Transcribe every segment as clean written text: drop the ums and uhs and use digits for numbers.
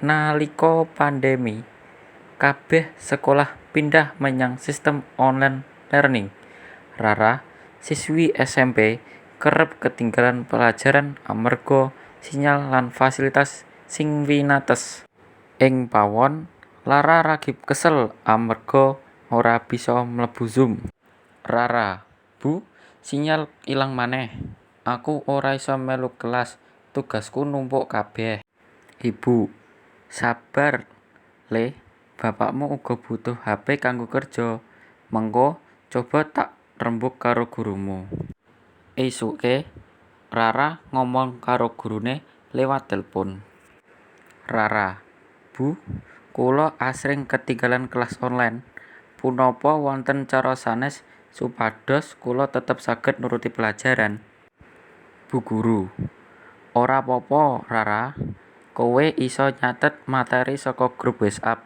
Nalika pandemi, kabeh sekolah pindah menyang sistem online learning. Rara, siswi SMP, kerep ketinggalan pelajaran amarga sinyal lan fasilitas sing winates. Ing pawon, Rara lagi kesel amarga ora bisa mlebu Zoom. Rara: "Bu, sinyal ilang maneh. Aku ora iso melu kelas, tugasku numpuk kabeh." Ibu: "Sabar, Le. Bapakmu uga butuh HP kanggo kerja. Mengko coba tak rembug karo gurumu." Esuke, Rara ngomong karo gurune liwat telpon. Rara: "Bu, kula asring ketinggalan kelas online. Punapa wonten cara sanes supados kula tetep saged nuruti pelajaran?" Bu Guru: "Ora papa, Rara. Kowe isa nyatet materi saka grup WhatsApp.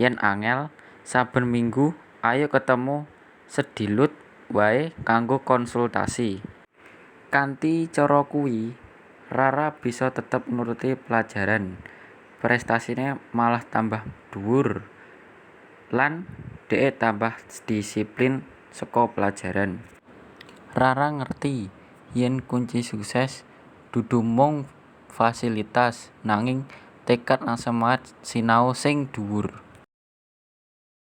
Yen angel, saben minggu ayo ketemu sedhilut wae kanggo konsultasi." Kanthi cara kuwi, Rara bisa tetep nuruti pelajaran, prestasine malah tambah dhuwur, lan dhee tambah disiplin saka pelajaran. Rara ngerti yen kunci sukses dudu mung fasilitas, nanging tekad lan semangat sinau sing dhuwur.